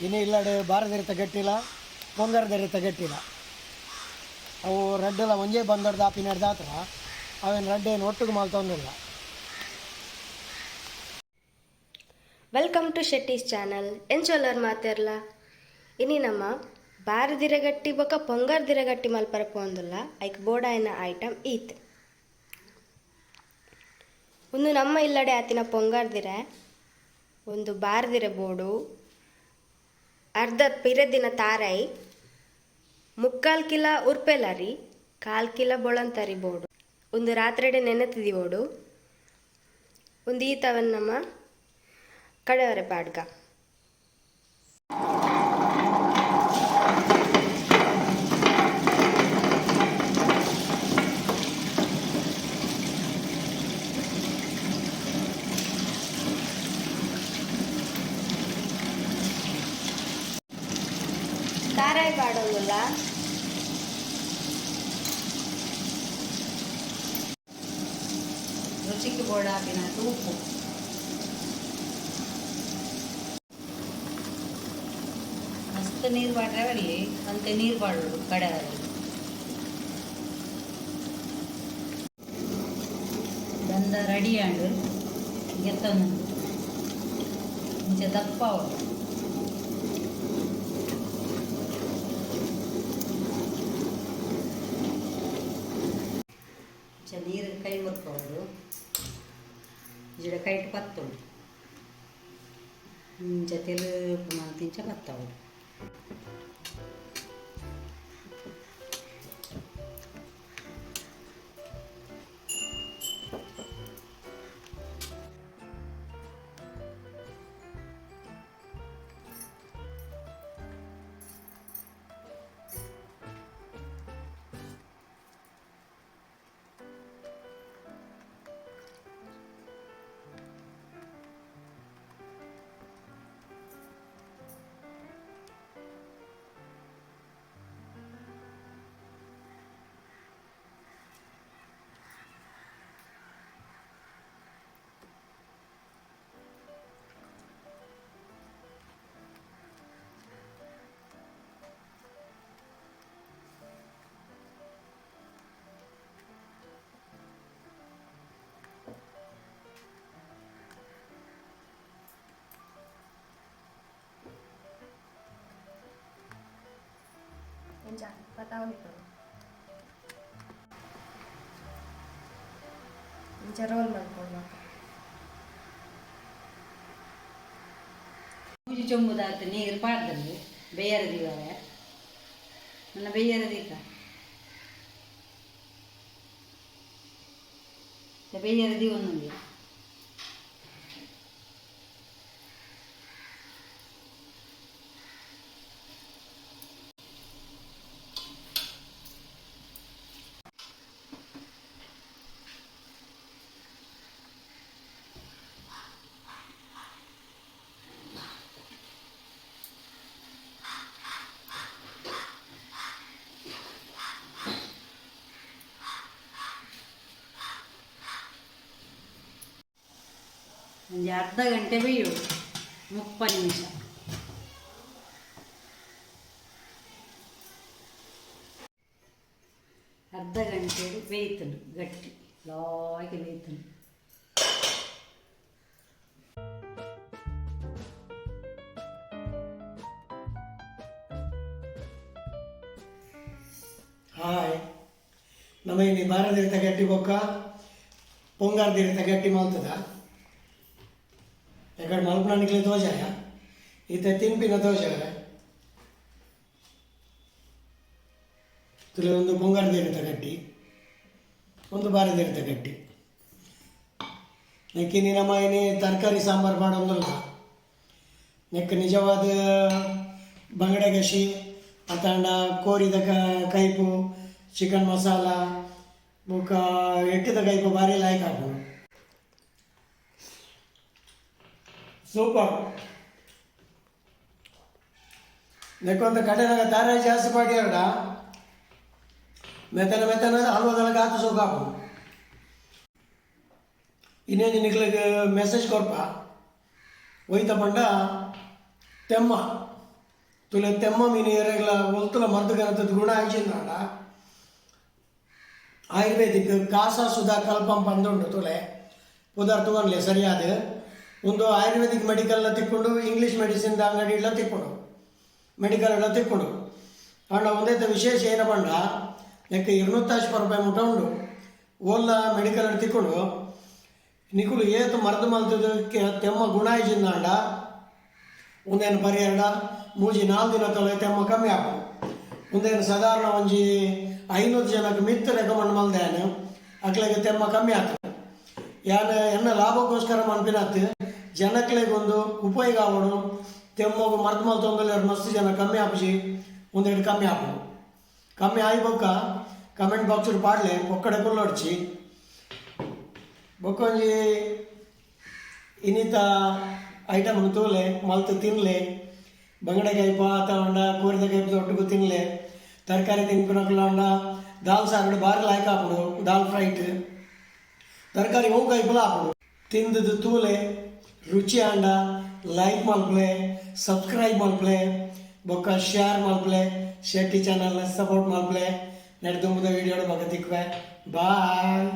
ಇನಿ ಇಲ್ಲಡ್ ಬಾರದಿರಿತ ಗಟ್ಟಿಲ ಪೊಂಗರ್ದರಿತ ಗಟ್ಟಿಲ. ಅವು ರಡ್ಡಲ ಒಂಜೇ ಬಂದೊಡ್ದು ಆಪಿನೆಡ್ದಾತ್ರ ಅವೆನ್ ರಡ್ಡೆನ್ ಒಟ್ಟುಗು ಮಲ್ತೊಂದುಲ್ಲ. Welcome to Shetty's channel. ಎಂಚೊಲ್ಲರ್ ಮಾತೆರ್ಲ? ಇನಿ ನಮ್ಮ ಬಾರದಿರಗಟ್ಟಿ ಬೊಕ ಪೊಂಗರ್ದಿರಗಟ್ಟಿ ಮಲ್ಪರ ಪೋಂದುಲ್ಲ. ಐಕ್ ಬೋಡಾಯಿನ ಐಟಮ್ ಈತ್. ಉಂದು ನಮ್ಮ ಇಲ್ಲಡೆ ಆತಿನ ಪೊಂಗರ್ದಿರೆ. ಒಂದು ಬಾರದಿರೆ ಬೋಡು, ಅರ್ಧ ಪಿರದಿನ ತಾರೈ, ಮುಕ್ಕಾಲ್ ಕಿಲ ಉರ್ಪೆಲರಿ, ಕಾಲ್ ಕಿಲ ಬೊಳಂತರಿ ಬೋಡು. ಒಂದು ರಾತ್ರೆಡೆ ನೆನೆತಿದಿವೋಡು. ಒಂದು ಈತವನ್ ನಮ್ಮ ಕಡೆವರೆ ಪಾಡ್ಗ. ತಾರಾಯಿ ಪಾಡೊಂದುಲ್ಲ. ರುಚಿಗೆ ಬೋಡಾಪಿನಾತ್ ಉಪ್ಪು. ಮಸ್ತ್ ನೀರು ಪಾಡ್ರೆ ಬರಲಿ, ಅಂತೆ ನೀರು ಪಾಡೋಡು ಕಡೆ. ಬಂದ ರೆಡಿ ಆಂಡ್ ಗೆತ್ತೊಂದು ಇಂಚ ದಪ್ಪ ಆವೊಡು. ಇಂಚ ನೀರು ಕೈ ಮುರ್ಕೋಡು, ಜಿಡ ಕೈಟ್ ಪತ್ತೊಡು, ಇಂಚ ತೆಲುಪು ಮಲ್ತ್ ಇಂಚ ಪತ್ತವೊಡು. ಎಂಚ ಪತ್ತಾವೊಂದಿಪ್ಪೊಡು. ಇಂಚ ರೋಲ್ ಮಲ್ಪೊಡು ಮಾತ. ಮೂಜಿ ಚೊಂಬುದಾತ್ ನೀರು ಪಾಡ್ದಂದು ಬೇಯರ ದೀವರೆ. ನನ್ನ ಬೇಯರ ದೀಕ ಬೇಯರ ದೀವೊಂದುಂಡು. ಒಂಜಿ ಅರ್ಧ ಗಂಟೆ ಬೇಯೋಡು, 30 ನಿಮಿಷ. ಅರ್ಧ ಗಂಟೆ ಬೇಯ್ತುಂಡು, ಗಟ್ಟಿ ಲಾಯ್ಗೆ ಬೇಯ್ತುಂಡು. ಹಾಯ್, ನಮ ಇನಿ ಬಾರದಿರಿತ ಗಟ್ಟಿ ಬೊಕ್ಕ ಪೊಂಗಾರ್ದಿರಿತ ಗಟ್ಟಿ ಮಲ್ತದ. ಎಕಡೆ ಮಲ್ಪುನ ತೋಜಾಯ, ಇತ್ತೆ ತಿನ್ಪಿನ ತೋಜಾಯ. ತುಲೆ ಒಂದು ಪೊಂಗಾರ್ದಿರಿತ ಗಟ್ಟಿ, ಒಂದು ಬಾರದಿರಿತ ಗಟ್ಟಿ. ನೆಕ್ಕಿನಿ ನಮ್ಮ ಇನಿ ತರಕಾರಿ ಸಾಂಬಾರು ಮಾಡೋಂದಿಲ್ಲ. ನೆಕ್ ನಿಜವಾದ ಬಂಗಡೆ ಗಶಿ ಅತ್ತಾಂಡ ಕೋರಿದ ಕೈಪು, ಚಿಕನ್ ಮಸಾಲ ಬೊಕ್ಕ ಎಟ್ಟಿದ ಕೈಪು ಭಾರಿ ಲಾಯ್ಕ್ ಆಪುಂಡು. ಸೂಪರ್. ನೆಕ್ಕೊಂದು ಕಡೆನಾಗ ತಾರಾಯಿ ಜಾಸ್ತಿ ಪಾಡ್ಯಾರಡ ಮೆತ್ತನ ಮೆತ್ತನ ಹಲ್ವದೊಳಗೆ ಆತು ಸೋಕಾಪು. ಇನ್ನೇನು ನಿಕ್ಲೆಗ್ ಮೆಸೇಜ್ ಕೊರ್ಪ ಒಯ್ತ ಪಂಡ ತೆಮ್ಮ. ತುಲೆ ತೆಮ್ಮ ಮೀನು ಎರೆಗ್ಲ ಒಲ್ತುಲ ಮರ್ದು ಕನತದ ಗುಣ ಆಯ್ಚಿಂದಾಂಡ ಆಯುರ್ವೇದಿಕ್ ಕಾಸ ಸುಧಾ ಕಲ್ಪಂ ಪಂದುಂಡು ತುಲೆ ಪುದರ್ ತೂವನ್ಲೆ ಸರಿಯಾದ. ಒಂದು ಆಯುರ್ವೇದಿಕ್ ಮೆಡಿಕಲ್ನ ತಿಕ್ಕೊಂಡು, ಇಂಗ್ಲೀಷ್ ಮೆಡಿಸಿನ್ ಅಂಗಡಿ ತಿಕ್ಕೊಂಡು, ಮೆಡಿಕಲ್ ಎಲ್ಲ ತಿಕ್ಕೊಂಡು. ಆಂಡ ಒಂದೈತ ವಿಶೇಷ ಏನ ಪಂಡ, ನೆಕ್ 250 ರೂಪಾಯಿ ಮುಟ ಉಂಡು. ಓಲ್ಲ ಮೆಡಿಕಲ್ ತಿಕ್ಕೊಂಡು. ನಿಕುಲು ಏತ್ ಮರ್ದು ಮಲ್ತದ ತೆಮ್ಮ ಗುಣ ಆಯ್ಚಿಂದಾಂಡ ಒಂದೇನು ಪರಿಹಾರ 3-4 ದಿನ ತೊಲೆ ತೆಮ್ಮ ಕಮ್ಮಿ ಆಪುಂಡು. ಒಂದೇನು ಸಾಧಾರಣ ಒಂಜಿ 500 ಜನಕ್ಕೆ ಮಿತ್ತು ರೆಕಮೆಂಡ್ ಮಲ್ದೆ, ಅಕ್ಲೆಗ್ ತೆಮ್ಮ ಕಮ್ಮಿ ಆತು. ಯಾನ್ ಎನ್ನ ಲಾಭಕ್ಕೋಸ್ಕರ ಮನ್ಪಿನತ್ತು, ಜನಕ್ಲೆಗ್ ಒಂದು ಉಪಯೋಗ ಆವಡು. ತೆಮ್ಮಗು ಮರ್ದು ಮಲ್ತೊಂದುಲ್ಲೆರ್ ಮಸ್ತ್ ಜನ, ಕಮ್ಮಿ ಆಪುಜಿ. ಒಂದೆರಡು ಕಮ್ಮಿ ಆಪುಂಡು. ಕಮ್ಮಿ ಆಯಿ ಬೊಕ್ಕ ಕಮೆಂಟ್ ಬಾಕ್ಸ್ ಪಾಡ್ಲೆ, ಪೊಕ್ಕಡೆ ಕುಲ್ಲೊಡ್ಚಿ. ಬೊಕ್ಕೊಂಜಿ ಇನ್ನಿತ ಐಟಮ್ ತೂಲೆ, ಮಲ್ತು ತಿನ್ಲೆ. ಬಂಗಡೆ ಕೈಪ ಆತ ಕೋರಿದ ಕೈಪ ಒಟ್ಟುಗು ತಿನ್ಲೆ. ತರಕಾರಿ ತಿನ್ಪಿನಕ್ಲು ದಾಲ್ ಸಾರು ಬಾರಿ ಲಾಯ್ಕ್ ಆಪುಂಡು. ದಾಲ್ ಫ್ರೈಟ್ ತರಕಾರಿ ಅವು ಕೈಪಲ ಆಪುಂಡು. ತಿಂದದು ತೂಲೆ. ರುಚಿ ಆಂಡ ಲೈಕ್ ಮಲ್ಪಲೆ, ಸಬ್ಸ್ಕ್ರೈಬ್ ಮಲ್ಪಲೆ, ಬೊಕ್ಕ ಶೇರ್ ಮಲ್ಪಲೆ. ಶೆಟ್ಟಿ ಚಾನಲ್ ಸಪೋರ್ಟ್ ಮಲ್ಪಲೆ. ನೆಡ್ದುಂಬುದ ವಿಡಿಯೋ ಬೊಕ್ಕ ತಿಕ್ವೆ. ಬಾಯ್.